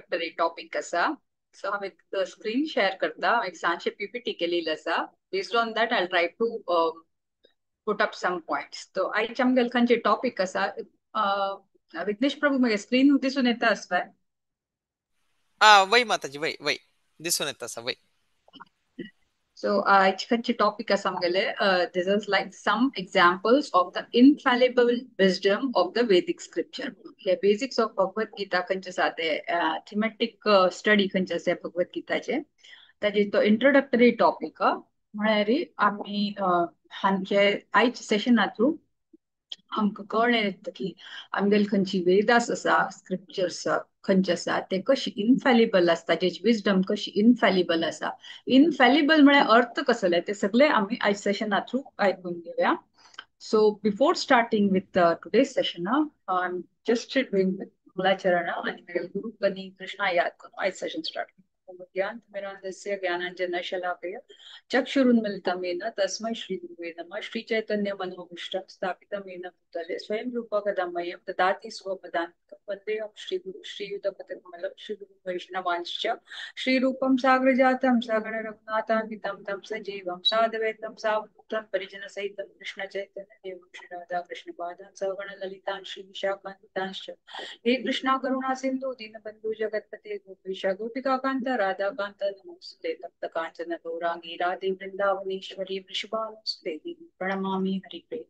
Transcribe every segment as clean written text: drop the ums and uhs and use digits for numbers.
Introductory topic आसा. So हांव एक स्क्रीन शेअर करता. हांव एक ल्हानशें पीपीटी केलेली आसा. Based on that I try to put up some points. So आयच्या आमगेले खंयचे टॉपिक आसा, विघ्नेश प्रभू मगे स्क्रीन दिसून येता आसता? वय माताजी, वय वय दिसून येता आसा वय. So आयचे खंयचे टॉपिक आसा आमगेले, this is like some examples of the infallible wisdom of the Vedic scripture. हे बेसिक्स ऑफ भगवत गीता खंयचे आसा ते थिमेटीक स्टडी खंयचे आसा भगवत गीताचे, ताजे तो इंट्रोडक्टरी टॉपिक. म्हळ्यार आमी हांचे आयच्या सेशना थ्रू आमकां कळ्ळें की आमगेले खंयची वेदास आसा, स्क्रिप्चर्स खंयचे आसा ते कशी इनफॅलिबल आसता, जेची विजडम कशी इनफॅलिबल आसा. इनफॅलिबल म्हळ्यार अर्थ कसले ते सगळे आमी आयज सेशना थ्रू आयकून घेवया. So before starting with today's session, I am just doing with मंगलाचरण आनी मागीर गुरू कनी कृष्णा याद करून आयज सेशन स्टार्ट. ज्ञानतिमिरान्धस्य ज्ञानाञ्जनशलाकया चक्षुरुन्मिलितं येन तस्मै श्रीगुरुवे नमः. श्रीचैतन्य मनोभीष्टं स्थापितं येन भूतले स्वयं रूपं कदा मह्यं ददाति स्वपदान्तिकं. वन्देऽहं श्रीगुरु श्रीयुतपदकमलं श्रीगुरु वैष्णवांश्च. श्रीरूपं सागरजातं सागर रघुनाथान्वितं तं सजीवं साद्वैतं सावधूतं परिजनसहितं कृष्ण चैतन्य देवं श्रीराधा कृष्णपादान् सगण ललितां श्रीविशाखान्वितांश्च. हे कृष्णा करुणा सिंधु दीनबंधु जगत्पते गोपेश गोपिकाकांत राधाकांत नमोस्तुते. तप्त कांचन गौरांगी राधे वृंदावनेश्वरी वृषभानुसुते देवी प्रणमामि हरिप्रिये.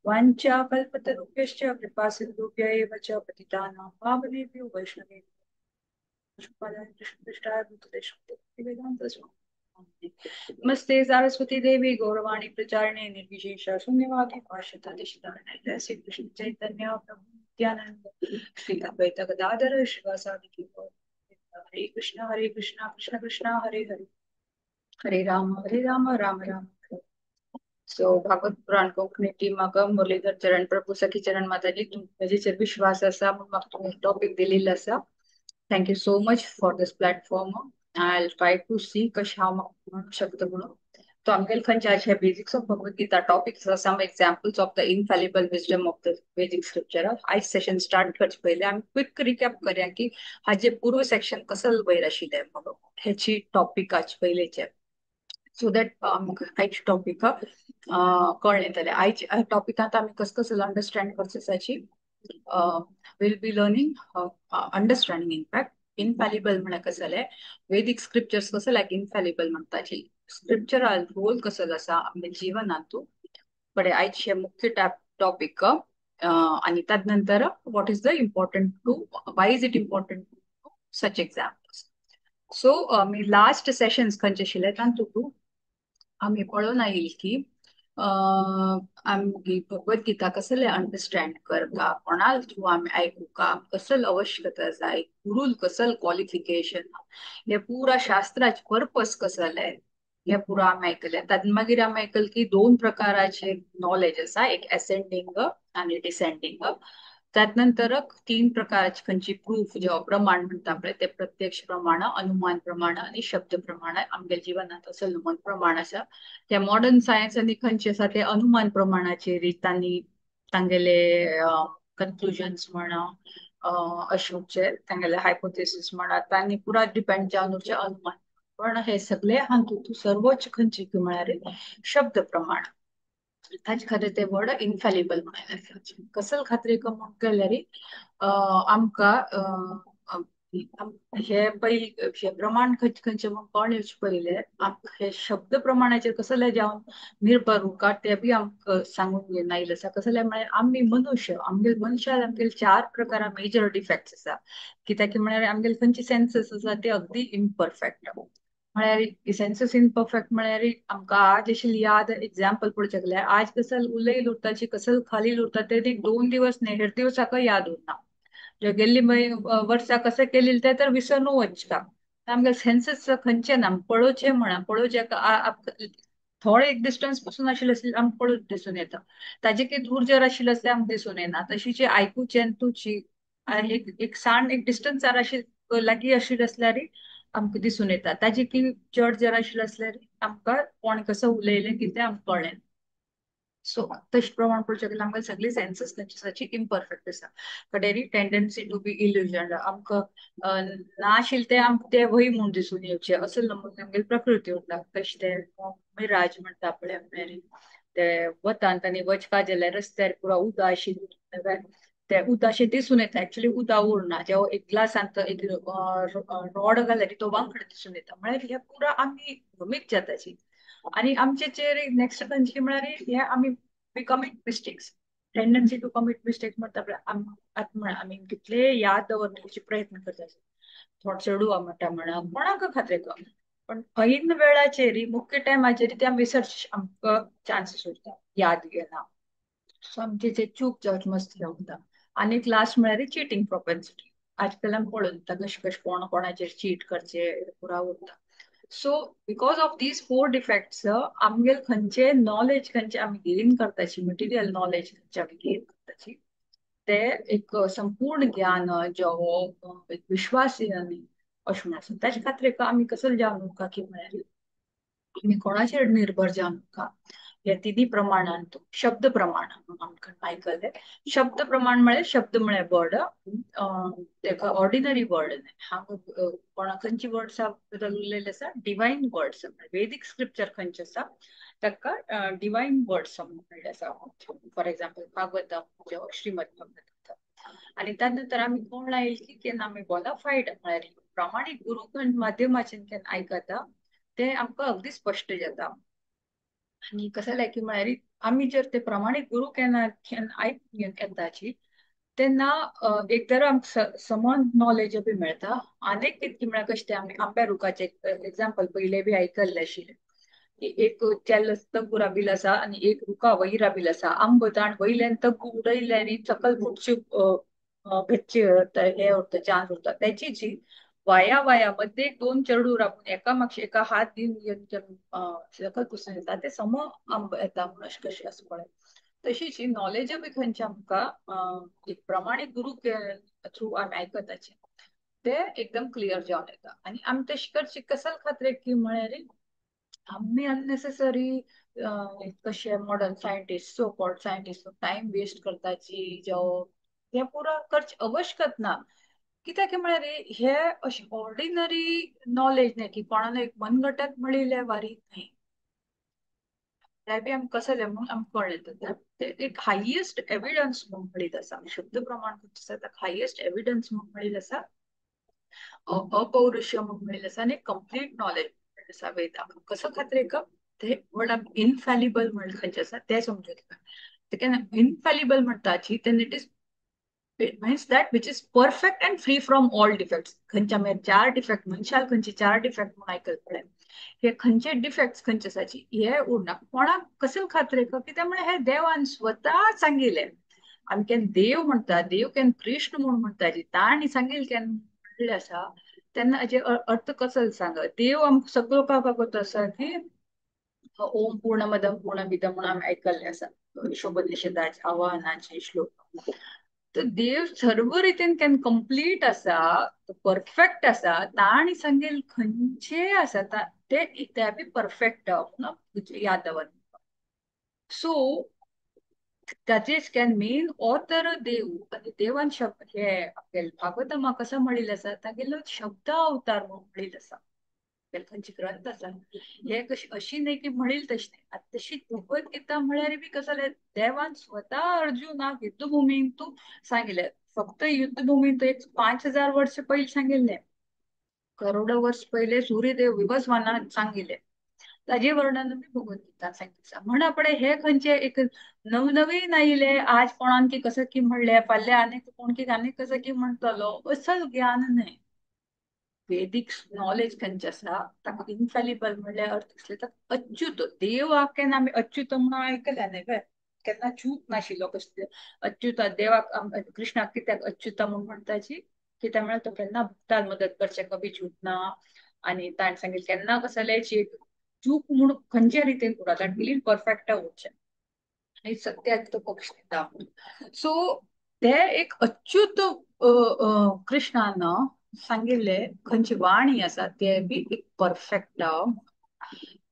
वाञ्छा कल्पतरुभ्यश्च कृपा सिन्धुभ्य एव च पतितानां पावनेभ्यो वैष्णवेभ्यो कृष्ण भूतले वेदांत स्वामी. नमस्ते सारस्वती देवी गौरवाणी प्रचारिणे निर्विशेष शून्यवादी पाश्चात्य देशधारणे. जय श्री कृष्ण चैतन्य प्रभु नित्यानंद श्री अद्वैत गदाधर श्रीवासादि. हरे कृष्ण कृष्ण कृष्ण हरे हरे, हरे राम राम राम हरे. सो भागवत पुराण कोंकणी टीम म्हाका मुरलीधर चरण प्रभू सखी चरण माताजी म्हजेचेर विश्वास आसा म्हणून म्हाका तुमी टॉपिक दिलेलो आसा. Thank you so much for this platform. I try to see कशें हांव म्हणूंक शकता म्हणून. तो आमगेले खंयचे आयचे basics of Bhagavad Gita topics आसा, some examples of the infallible wisdom of the Vedic scripture. आयज सेशन स्टार्ट करचे पयलीं आमी क्विक रिकॅप करया की हाजे पूर्व सेक्शन कसो वयर आशिल्लें म्हणून, हेची टॉपिक आज पयलेचे, सो that आमकां आयचे टॉपिक कळ्ळें जाल्यार. आयच्या टॉपिकांत आमी कस कसो अंडरस्टँड करचे आसाची, will be learning understanding in fact infallible म्हळ्यार कसं जालें, वेदीक स्क्रिप्चर्स कसं लायक इनफॅलिबल म्हणटाची, स्क्रिप्चरल रोल कसो आसा आमच्या जिवनांतू. बरें, आयचे मुख्य टॉपिक आनी तदनंतर what is the important to why is it important to such examples. So आमी लास्ट सेशन्स खंयचे आशिल्ले तातूंत आमी पळोवन आयिल्ली की आमगे भगवत गीता कसले अंडरस्टँड करता, कोणा थ्रू आमी आयकुका, कसल आवश्यकता जाय, गुरूल कसल क्वॉलिफिकेशन, हे पुरा शास्त्राचे पर्पस कसले हे पुरा आमी आयकले. तातूंत मागीर आमी आयकले की दोन प्रकाराचे नॉलेज आसा, एक एसेंडींग आनी डिसेंडींग. त्यात नंतर तीन प्रकारचे खंयची प्रूफ जेव्हा प्रमाण म्हणटा पळय ते प्रत्यक्ष प्रमाण, अनुमान प्रमाण आनी शब्द प्रमाण. आमगे जिवनांत असो अनुमान प्रमाण आसा. ते मॉडर्न सायन्स आनी खंयचे आसा ते अनुमान प्रमाणाचेर तांणी तांगेले कन्क्लुजन्स म्हणा, अशोकचे तांगेले हायपोथेसिस म्हणा, तांणी पुरा डिपेंड जावन उरचे अनुमान. पण हे सगळे हातूंत सर्वोच्च खंयचे म्हळ्यार शब्द प्रमाण. ताजे खातीर ते वर्ड इनफॅलिबल म्हळ्यार कसल खातीर केल्यार आमकां हे पयलीं हे प्रमाण खंयचे खंयचे म्हूण कोण येवचे पयलें आमकां हे शब्द प्रमाणाचेर कसले जावन निर्भर उरता ते बी आमकां सांगून आयिल्लें आसा. कसले म्हळ्यार आमी मनुष्य, आमगेले मनशाक आमगेले चार प्रकारा मेजर डिफेक्ट्स आसा. कित्याक म्हळ्यार आमगेले खंयचे सेन्सीस आसा ते अगदी इम्परफेक्ट. म्हळ्यार सेन्सीस इम्परफेक्ट म्हळ्यार आमकां आज अशी याद एग्जाम्पल पळोवंक शकले, आज कसल उलयल उरता कसल खालील उरता ते एक दोन दिवस न्ही हेर दिवसाकय याद उरना. जे गेल्ली वर्सा कशें केलें तें तर विसरून वचता. आमगे सेन्सीस खंयचे ना पळोवचें म्हणा पळोवचें थोडे एक डिस्टन्स पासून आशिल्लें आसल्यार आमकां पळोवंक दिसून येता, ताजे की दूर जर आशिल्लें आसल्यार आमकां दिसून येना. तशीच आयकुचें तुची एक एक सान एक डिस्टन्सार आशिल्लें लागीं आशिल्लें आसल्यार आमकां दिसून येता, ताजे की चड जर आशिल्लें आसल्यार आमकां कोण कसो उलयलें कितें आमकां कळ्ळें. सो तशें प्रमाण पळोवपाक गेल्यार आमकां सगळी सेन्सीस खंयची इम्परफेक्ट आसा. कडेन टेंडन्सी टू बी इल्युजन, आमकां ना आशिल्लें तें आमकां तें वय म्हूण दिसून येवचें असो नमुने आमगेली प्रकृती उरता. तशें तें मिराज म्हणटा पळय, म्हळ्यार ते वतांत आनी वचपा जाल्यार रस्त्यार पुरा उदक आशिल्लें ते उदक अशें दिसून येता, एक्चुअली उदक उरना. जेव्हा एक ग्लासांत एक रॉड घाल्यार तो वांकड दिसून येता. म्हळ्यार हे पुरा आमी भ्रमीत जाताची. आनी आमचे चेर नेक्स्ट खंयची म्हळ्यार हे आमी we commit mistakes, tendency to commit mistakes म्हणटा पळय. आतां आमी कितले याद दवरण्याचे प्रयत्न करता, थोडे चेडवा म्हणटा म्हणा कोणाक खातीर कर, पण ऐन वेळाचेर मुख्य टायमाचेर ते आमी विसरचे आमकां चान्सीस उरता, याद येना. सो आमचे जे चूक जावचे मस्त उरता. आनी लास्ट म्हळ्यार चिटींग प्रोपेन्सिटी. आजकाल आमी पळोवन येता कशें कशें कोण कोणाचेर चीट करचे पुरा उरता. So because of these four defects आमगेल खंयचे नॉलेज खंयचे आमी गेन करताची, मटेरियल नॉलेज खंयचे आमी गेन करताची, ते एक संपूर्ण ज्ञान जो एक विश्वास अशें म्हण आसा. ताचे खातीर आमी कसो जावं नका की म्हळ्यार आमी कोणाचेर निर्भर जावं नका. ह्या तिन्ही प्रमाणांत शब्द प्रमाण आमकां आयकलें. शब्द प्रमाण म्हळ्यार शब्द म्हळ्यार वर्ड, तेका ऑर्डिनरी वर्ड न्हय. हांगा कोणा खंयची वर्ड्स उरलेले आसा, डिवायन वर्ड्स, वेदीक स्क्रिप्चर खंयचे आसा ताका डिवायन वर्ड्स म्हणिल्ले आसा. For example Bhagavatam, Shrimad Bhagavatam. आनी त्या नंतर आमी कोण आयल की केन्ना आमी बोनाफायड म्हळ्यार प्रामाणीक गुरु माध्यमाचेर केन्ना आयकता ते आमकां अगदी स्पश्ट जाता. आनी कसं जालें की म्हळ्यार आमी जर ते प्रामाणीक गुरु केन्ना आयकून येताची तेन्ना एक तर आमकां समान नॉलेज बी मेळटा. आनीक कितकी म्हळ्यार कशें तें आमी आंब्या रुखाचें एग्जाम्पल पयलें बी आयकल्लें आशिल्लें की एक चेल्ल तग्गू राबिल्लो आसा आनी एक रुखा वयर राबिल्लो आसा. आंबो ताण वयल्यान तग्गू उडयले आनी सकल फुटची भेटची हे उरता, चान्स उरता. तेची जी वाया वाया मध्ये एक दोन चेडू राबून एका मागशे एका हात दिवन सकल पुसून येता ते सम आंबो येता म्हणून अशें कशें आसा पळय. तशीच ही नॉलेज बी खंयचे आमकां एक प्रमाणीक गुरु थ्रू आमी आयकताचे ते एकदम क्लियर जावन येता. आनी आमी तशें करचे कसल खातीर की म्हळ्यार आमी अननेसेसरी कशे modern scientist, so called scientist time waste करताची जावं ते पुरा करचे आवश्यकत ना. कित्याक म्हळ्यार हे अशें ऑर्डिनरी नॉलेज न्हय की कोणाक एक मनगटात मेळिल्ले वारी न्हय, ते बी आमकां कसं जालें म्हणून आमकां कळ्ळें. ते एक हायेस्ट एविडन्स म्हणून मेळीत आसा. शब्द प्रमाण खंयचें आसा ताका हायेस्ट एविडन्स म्हणून मेळिल्लें आसा, अपौरुष्य म्हणून मेळिल्लें आसा आनी कंप्लीट नॉलेज मेळिल्लें आसा वेदाक. कसो खातीर एक ते वर्ड आमी इनफॅलिबल म्हणलें खंयचें आसा तें समजून तेका इनफॅलिबल म्हणटाची तेन्ना it is it means that which is perfect and free from all defects. खंयच्या आमी चार डिफेक्ट मनशाल खंयचे चार डिफेक्ट म्हणून आयकल पळय, हे खंयचे डिफेक्ट्स खंयचे आसाची हे उरना. कोणाक कसले खातीर कित्याक म्हळ्यार हे देवान स्वता सांगिल्लें. आमी केन्ना देव म्हणटा, देव केन्ना कृष्ण म्हूण म्हणटा, तांणी सांगिल्लें केन्ना म्हणलें आसा तेन्ना हाजे अर्थ कसो सांग. देव आमकां सगळो लोकांक आसा की ओम पूर्णमदम पूर्णमिदम म्हणून आमी आयकल्लें आसा ईशोपनिषदाचे आवाहनाचे श्लोक. तर देव सर्व रितीन केन्ना कंप्लीट आसा, परफेक्ट आसा, तांणी सांगेल खंयचे आसा ते ते बी परफेक्ट याद दवर. सो ताचेच can main author देव. आनी देवान शब्द हे आपले भागवतमा कसो म्हणिल्लें आसा तागेलो शब्द अवतार म्हणून म्हणिल्लें आसा. खंयचे ग्रंथ आसा हे कशी अशी न्हय की म्हणील तशें न्हय. आतां तशी भगवत गीता म्हळ्यार बी कसं जालें देवान स्वता अर्जुनाक युद्धभुमींत सांगिल्लें. फक्त युद्धभुमींत एक 5000 वर्ष पयलीं सांगिल्लें, करोडो वर्ष पयले सूर्यदेव विवस्वानाक सांगिल्लें. ताजे वर्णन बी भगवद्गीतान सांगिल्लें. म्हण आपणे हे खंयचे एक नवनवीन आयिल्ले आज कोणान की कसं की म्हणलें, फाल्यां आनीक कोण की आनीक कसं की म्हणटलो असो ज्ञान न्हय. वेदीक नॉलेज खंयचें आसा ताका इनफॅलिबल म्हणल्यार अर्थ आसले ताका अच्युत देवाक केन्ना आमी अच्युत म्हणून आयकलें न्हय काय, केन्ना चूक नाशिल्लो कसले अच्युत देवाक कृष्णाक कित्याक अच्युत म्हणून म्हणटाची कित्याक म्हळ्यार तो केन्ना भक्तान मदत करचें कभी चूक ना. आनी ताणें सांगिल्लें केन्ना कसलें चूक म्हूण खंयचे रितीन उरता, ताणें बिलीव परफेक्ट उरचें आनी सत्याक तो पक्ष दिता. सो ते एक अच्युत कृष्णान सांगिल्ले खंयची वाणी आसा ते बी एक परफेक्ट.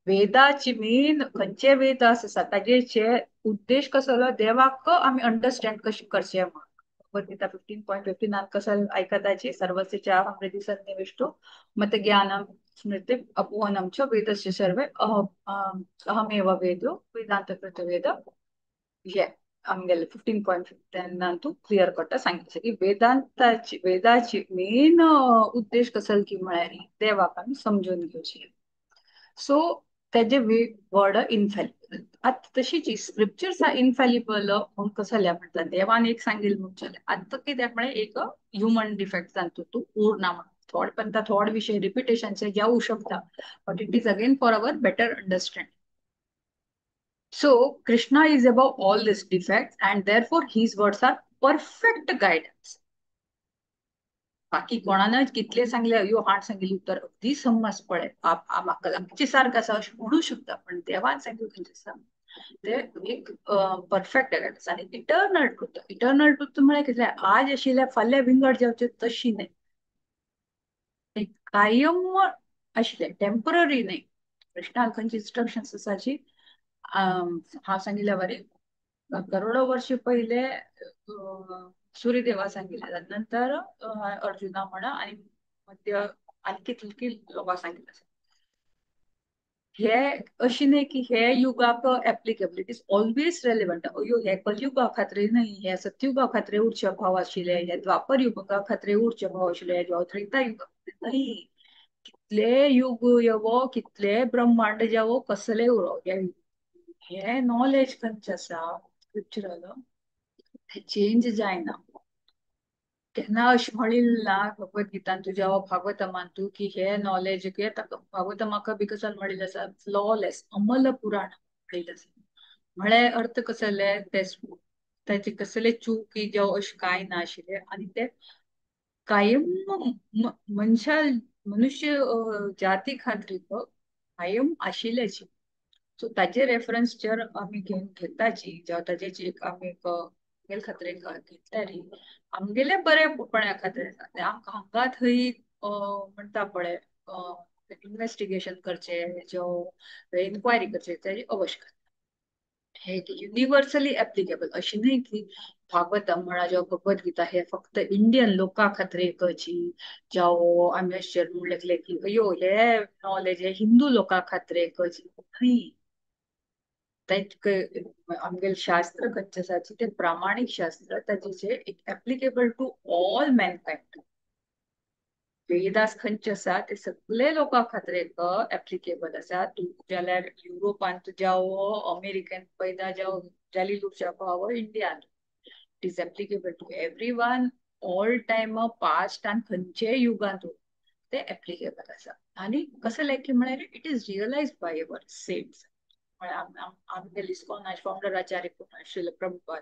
वेदाची मेन खंयचे वेद आसा ताजे उद्देश कसो, देवाक आमी अंडरस्टँड कशें करचें म्हणून. भगवद्गीता 15.15 कसं ऐकताची, सर्वस्य चाहं हृदि सन्निविष्टो मत ज्ञानम स्मृति अपोहनम च वेदस्य सर्वे अहमेव वेदो वेदांत कृत वेद. हे आमगेले 15.15 तूं क्लियर कट सांगितलं की वेदांताची वेदाची मेन उद्देश कसल की म्हळ्यार देवाक आमी समजून घेवचे. सो त्याचे वर्ड इनफॅलिबल. आतां तशीच स्क्रिप्चर्स आर इनफॅलिबल म्हणून कसले म्हणटा, देवान एक सांगिल्लें म्हणचें. आतां कित्याक म्हळ्यार एक ह्युमन डिफेक्ट तातूंत उरना म्हणून थोडे पण थोडे विशय रिपिटेशनचे जावू शकता, but it is again for our better understand. So Krishna is above all these defects and therefore his words are perfect guidance. बाकी कोणानच कितले सांगले अयो हाण सांगिल्लें उतर अगदी समज पळे म्हाका लागचे सारकें आसा अशें म्हणू शकता, पण देवान सांगिल्लें खंयचें आसा ते एक परफेक्ट गायडन्स आनी इटर्नल ट्रूथ. इटर्नल ट्रूथ म्हळ्यार कितें, आज आशिल्ल्या फाल्यां विंगड जावचें तशी न्हय, ते कायम आशिल्लें, टेम्पररी न्हय. कृष्णान खंयची इन्स्ट्रक्शन्स आसाची हांव सांगिल्ल्या वरी करोडो वर्ष पयले सूर्यदेवा सांगिल्लें, नंतर अर्जुना म्हणा आनी मध्य आनी कितले लोकांक सांगिल्लें आसा. हे अशी न्हय की हे युगाक applicable, it is always relevant. अयो हे कलयुगा खातीर न्हय, हे सत्युगा खातीर उरचे भाव आशिल्ले, हे द्वापर युगा खातीर उरचे भाव आशिल्ले, हे त्रेता युगा खातीर न्हय. कितले युग येवो, कितले ब्रह्मांड जावो, कसले उरो, हे नॉलेज खंयचें आसा स्क्रिप्चरल ते चेंज जायना. केन्ना अशें म्हणिल्लें ना भगवद्गीतान तुज्या भागवतमान तूं की हे नॉलेज भागवतमाक बी कसो म्हणिल्लें आसा फ्लॉलेस अमल पुराण म्हणिल्लें आसा. म्हळ्यार अर्थ कसले ते ताचे कसले चूक जावं अशें कांय नाशिल्लें आनी ते कायम मनशा मनुष्य जाती खातीर कायम आशिल्ल्याची. सो ताजे रेफरन्स जर आमी घेवन घेताची जावं ताजे आमी खातीर घेतल्यार आमगेले बरेपणा खातीर आमकां हांगा थंय म्हणटा पळय इन्वेस्टिगेशन करचें जावं इन्क्वायरी करचें ताजी आवश्यकता. हे युनिवर्सली एप्लिकेबल अशें न्हय की भागवतम म्हणा जावं भगवद्गीता हे फक्त इंडियन लोकां खातीर एकची जावं आमी अशें म्हणलें की अयो हे नॉलेज हे हिंदू लोकां खातीर एकची न्हय. आमगेले शास्त्र खंयचें आसा ते प्रामाणीक शास्त्र ताजे एक एप्लिकेबल टू ऑल मॅनकायंड. वेदास खंयचे आसा ते सगळे लोकां खातीर एक एप्लिकेबल आसा. तूं जाल्यार युरोपांत जावं, अमेरिकेन पैदा जावं, जाली लोक पावो, इंडियान, it is applicable to every one all time past आनी खंयचेय युगांत ते एप्लिकेबल आसा. आनी कसलें की म्हळ्यार it is realised by our saints. आमगेले इस्कॉन फाउंडर आचार्य कोण श्रील प्रभुपाद,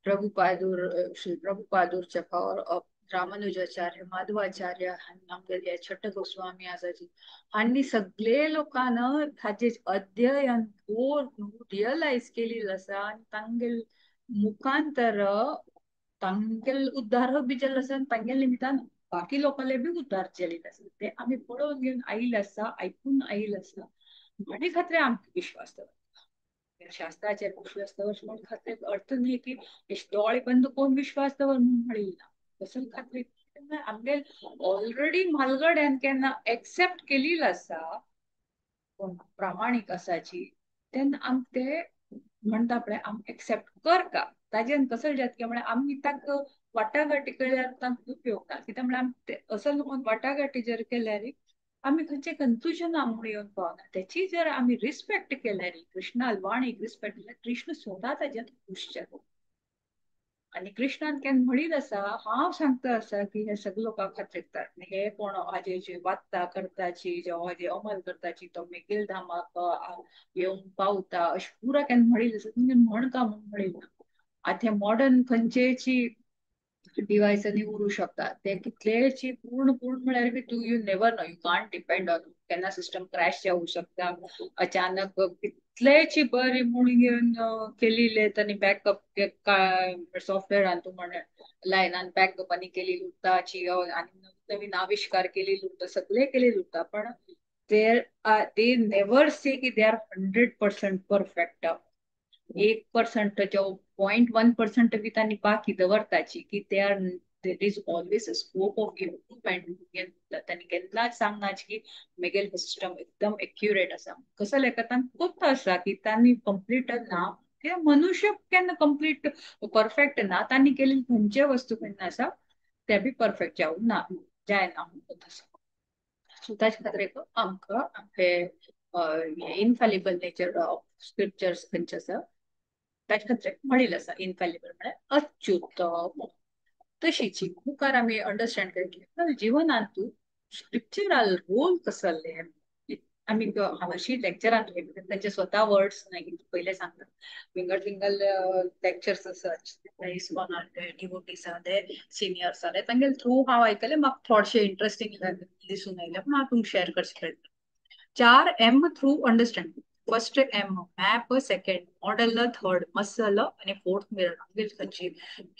प्रभुपादूर श्री प्रभुपादूरच्या फावर रामानुजाचार्य, माधवाचार्य, आमगेले छट्ट गोस्वामी आसाची हांणी सगळे लोकांना ताजे अध्ययन करून रियलायज केलेलं आसा आनी तांगेल मुखांतर तांगेल उद्धार बी जाल्लो आसा आनी तांगेल निमित्तान बाकी लोकांले बी उद्धार जाल्ले आसा. ते आमी पळोवन घेवन आयिल्ले आसा, आयकून आयिल्ले आसा, म्हणे खातीर आमकां विश्वास दवरता. शास्त्राचेर विश्वास दवर म्हण खातीर अर्थ न्हय की दोळे बंद करून विश्वास दवर म्हूण म्हणिल्लें ना. कसल खातीर आमगेल ऑलरेडी म्हालगड्यान केन्ना एक्सेप्ट केलेलं आसा कोण प्रामाणीक आसाची तेन्ना आमकां ते म्हणटा पळय आमी एक्सेप्ट करता. ताजेन कसल जाता की म्हळ्यार आमी ताका वाटाघाटी केल्यार तांकां उपयोग ना. कित्याक म्हळ्यार आमी ते असल लोकांक वाटाघाटी जर केल्यार आमी खंयचे कन्क्लुजन आमकां येवन पावना. त्याची जर आमी रिस्पेक्ट केल्यार, कृष्णा वाणीक रिस्पेक्ट केल्यार कृष्ण स्वता ताज्यान खूश जाता. आनी कृष्णान केन्ना म्हणीत आसा हांव सांगता आसा की हे सगळे लोकां खातीर हे कोण हाजे जे वाचता करताची जावं हाजे अमल करताची तो मेगेल धामाक येवन पावता अशें पुरा केन्ना म्हणीत आसा. तुमी म्हण का म्हूण म्हणिना. आतां हे मॉडर्न खंयचेची डिवायसांनी उरूं शकता ते कितलेची पूर्ण पूर्ण म्हळ्यार बी तूं you never know, you can't depend on. केन्ना सिस्टम क्रॅश जावं शकता अचानक, कितलेची बरी म्हूण घेवन केलेले तांणी बॅकअप सॉफ्टवेअरान तूं म्हण लायनान बॅकअप आनी केलेली उरता आनी नवीन आविश्कार केलेले उरता, सगळे केलेले उरता, पण They never से की they are 100% perfect. 1% 0.1% बी तांणी बाकी दवरताची की they are there is always a scope of improvement. तांणी केन्नाच सांगनाच की मेगेल सिस्टम एकदम एक्युरेट आसा. कसो लेखा तांकां कोत्त आसा की तांणी कंप्लीट ना, कित्याक मनुष्य केन्ना कंप्लीट परफेक्ट ना. तांणी केल्ली खंयचे वस्तू केन्ना आसा ते बी परफेक्ट जावं ना जायना म्हणून आसा. सो ताचे खातीर एक आमकां हे इनफॅलिबल नेचर ऑफ स्क्रिप्चर्स खंयचे आसा ताचे खातीर म्हणिल्लें आसा इनफॅलिबल म्हळ्यार अच्युत. तशीच मुखार आमी अंडरस्टँड करतले जिवनांत स्क्रिप्चरल रोल कसो आसले. आमी हांव लेक्चरांत तांचे स्वता वर्ड्स नाही पयले सांगता, विंगड विंगड लेक्चर्स आसा इस्कॉन आसले, डिवोटीज आसले, सिनियर्स आसले, तांगेले थ्रू हांव आयकलें, म्हाका थोडशें इंट्रस्टींग दिसून आयलें पूण हांव तुमकां शेअर करचें पडटा. 4 M through understand. First M map, second model, third muscle आनी फोर्थ मिरर. आमगेली खंयची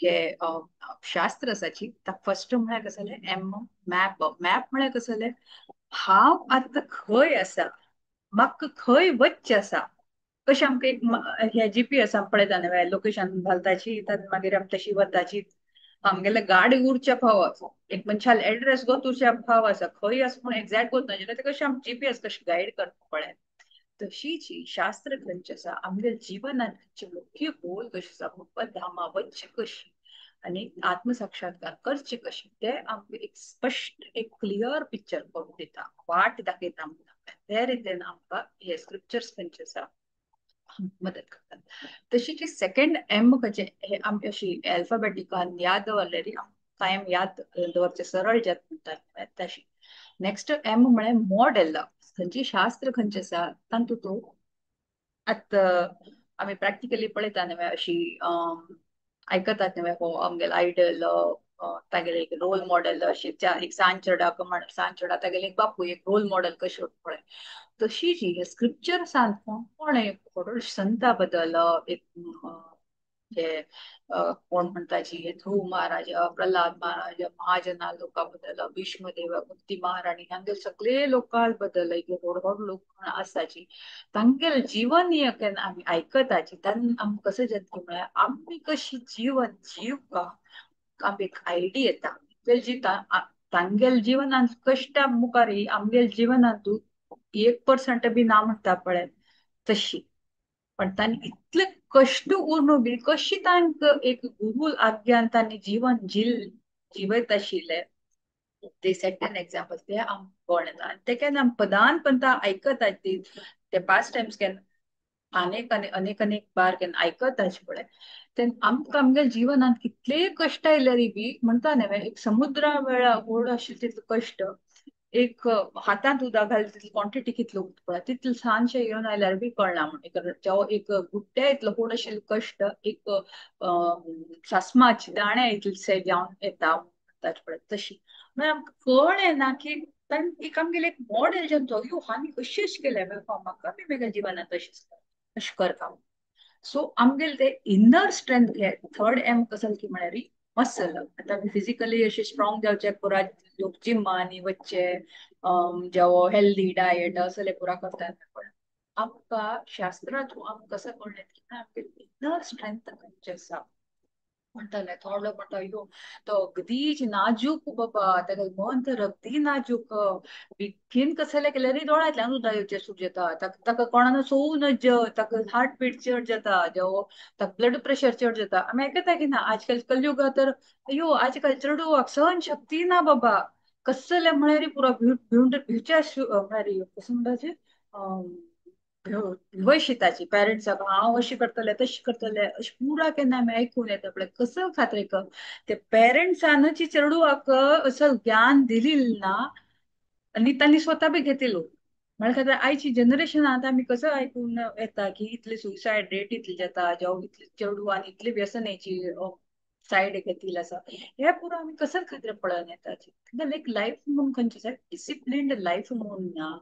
हे शास्त्र आसाची फर्स्ट म्हळ्यार कसं जालें एम मॅप. मॅप म्हळ्यार कसं जालें हांव आतां खंय आसा, म्हाका खंय वच्चें आसा. कशें आमकां एक हे जीपीएस आमी पळयता न्हय, लोकेशन घालताची मागीर आमी तशी वताची. आमगेले गाडी उरच्या फाव आसा, एक मनशाल एड्रेस गोत उरच्या फाव आसा, खंय आसा म्हूण एक्झॅक्ट गोत नाशिल्लें ते कशें आमी जीपीएस कशें गायड करता पळय. तशीच शास्त्र खंयचें आसा आमगेले जिवनांत खंयचे मुख्य गोल कशें आसा, भगवत धामा वच्चें कशी आनी आत्मसाक्षात्कार करचे कशें ते आमकां एक स्पश्ट एक क्लियर पिक्चर करून दिता, वाट दाखयता आमकां. ते रितीन आमकां हे स्क्रिप्चर्स खंयचे आसा मदत करतात. तशीच सेकंड एम खंयचे हे आमी अशी अल्फाबेटिकान याद दवरलेली कायम याद दवरचें सरळ जाता म्हणटात तशी. नेक्स्ट एम म्हळ्यार मॉडेल. खंयची शास्त्र खंयचें आसा तातूंत आतां आमी प्रॅक्टिकली पळयता न्हय अशी आयकतात न्हय हो आमगेलो आयडल तागेले एक रोल मॉडेल अशें एक सान चेड्याक म्हण सान चेडा तागेले एक बापूय एक रोल मॉडेल कशें पळय. तशीच ही स्क्रिप्चर्सान कोण एक संता बद्दल एक हे कोण म्हणटाची हे ध्रुव महाराज, प्रल्हाद महाराज, महाजना लोकां बद्दल, भीष्मदेव, कुंती महाराणी, हांगेले सगळे लोकां बद्दल एक व्हड व्हड लोक आसाची तांगेले जीवन केन्ना आमी आयकताची तेन्ना आमकां कशें जाता म्हळ्यार आमी कशी जीवन जिवपा आमकां एक आयडिया येता. जी तांगेले जिवनांत कश्टा मुखार आमगेले जिवनांत 1% बी ना म्हणटा पळय तशी. पण तांणी इतले कश्ट उरून बी कशी तांकां एक गुरू आज्ञान तांणी जीवन जिवयत आशिल्ले ते सेट एन एक्झाम्पल ते आमकां कळ्ळें येता. आनी ते केन्ना आमी पदान पदां आयकतात ते पास्ट टायम्स केन्ना अनेक आनी अनेक अनेक बार केन्ना आयकत पळय तेन्ना आमकां आमगेल्या जिवनांत कितलेय कश्ट आयल्यार बी म्हणटा न्हय एक समुद्रा वेळा व्हड आशिल्ले तितले कश्ट, एक हातांत उदक घाल तितली क्वॉन्टिटी कितलो उदक पळय तितलें ल्हानशें येवन आयल्यार बी कळना म्हण एक गुट्ट्या इतलो व्हड आशिल्लो कश्ट एक सासमाची दाण्या इतलेशे जावन येता म्हणटात पळय तशी. मागीर आमकां कळ्ळें ना की तांणी एक आमगेलें एक मॉडेल जेन्ना तो यो आनी अशें अशें केलें म्हाका बी म्हगेल्या जिवनांत अशेंच अशें करता. सो आमगेले ते इनर स्ट्रेंथ हे थर्ड एम कसल की म्हळ्यार मसल. आतां आमी फिजिकली अशें स्ट्रॉंग जावचे पुरा लोक जिमांनी वच्चे, जावं हेल्दी डायट असले पुरा करतात. पण आमकां शास्त्रा थ्रू आमकां कसो कळ्ळें की आमगे इनर स्ट्रेंथ खंयचें आसा म्हणटाले. थोडो म्हणटा यो तो अगदीच नाजूक बाबा, ताका मन तर अगदी नाजूक, बेगीन कसले केल्यार दोळ्यांतल्यान उदक येवचें सूट जाता, ताका कोणाक सोवूं नज, ताका हार्ट बीट चड जाता, जावं ताका ब्लड प्रेशर चड जाता. आमी आयकता की ना आजकाल कलयुगा तर अयो आजकाल चेडवाक सहन शक्ती ना बाबा, कसले म्हळ्यार पुरा भिवच्या म्हळ्यार कसं म्हणटाचे वयशिताची पेरंट्साक हांव अशें करतलें तशें करतलें अशें पुरा केन्ना आमी आयकून येता पळय. कसो खातीर ते पेरंट्सानूच चेडवाक असो ज्ञान दिलें ना आनी तांणी स्वता बी घेतिलो. म्हळ्यार खातीर आयची जनरेशन आतां आमी कसो आयकून येता की इतले सुसायड रेट इतली जाता, जावं इतले चेडवान इतले व्यसनाची सायड घेतिल्लें आसा, हे पुरो आमी कसो खातीर पळोवन येता. एक लायफ म्हणून खंयचें आसा डिसिप्लिन्ड लायफ म्हणून ना.